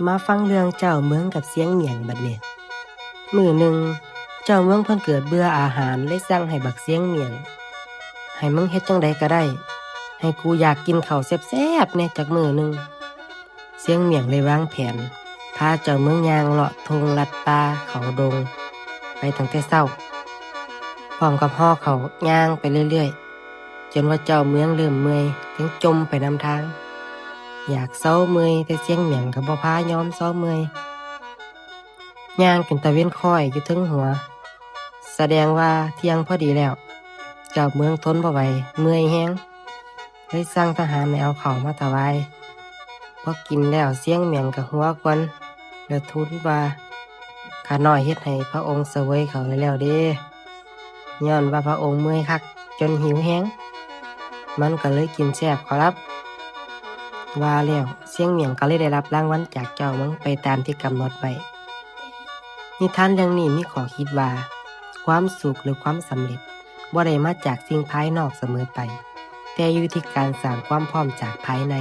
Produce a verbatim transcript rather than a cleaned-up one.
มาฟังเรื่องเจ้าเมืองกับเสียงเหมียงบัดนี้ มื้อหนึ่ง เจ้าเมืองเพิ่นเกิดเบื่ออาหาร เลยสั่งให้บักเสียงเหมียง ให้มึงเฮ็ดจั่งใดก็ได้ ให้กูอยากกินข้าวแซ่บๆแหน่จักมื้อหนึ่ง เสียงเหมียงเลยวางแผน พาเจ้าเมืองย่างเลาะทุ่งลัดป่าเขาดง ไปตั้งแต่เช้า พร้อมกับห่อข้าวย่างไปเรื่อยๆ จนว่าเจ้าเมืองเริ่มเมื่อย จึงจ่มไปนำทาง อยากเซาเมื่อย แต่เสียงเหมียงก็บ่พายอมเซาเมื่อย ย่างจนตะเว็นค่อยอยู่เทิงหัว แสดงว่าเที่ยงพอดีแล้ว เจ้าเมืองทนบ่ไหว เมื่อยแฮง เลยสั่งทหารให้เอาข้าวมาถวาย พอกินแล้วเสียงเหมียงก็หัวก่อน แล้วทูลว่า ข้าน้อยเฮ็ดให้พระองค์เสวยข้าวแล้วเด้ ย้อนว่าพระองค์เมื่อยคัก จนหิวแฮง มันก็เลยกินแซ่บขอรับ ว่าแล้วเสียงเหมียงก็เลยได้รับรางวัลจากเจ้าเมืองไปตามที่กำหนดไว้ นิทานเรื่องนี้มีข้อคิดว่า ความสุขหรือความสำเร็จบ่ได้มาจากสิ่งภายนอกเสมอไป แต่อยู่ที่การสร้างความพร้อมจากภายใน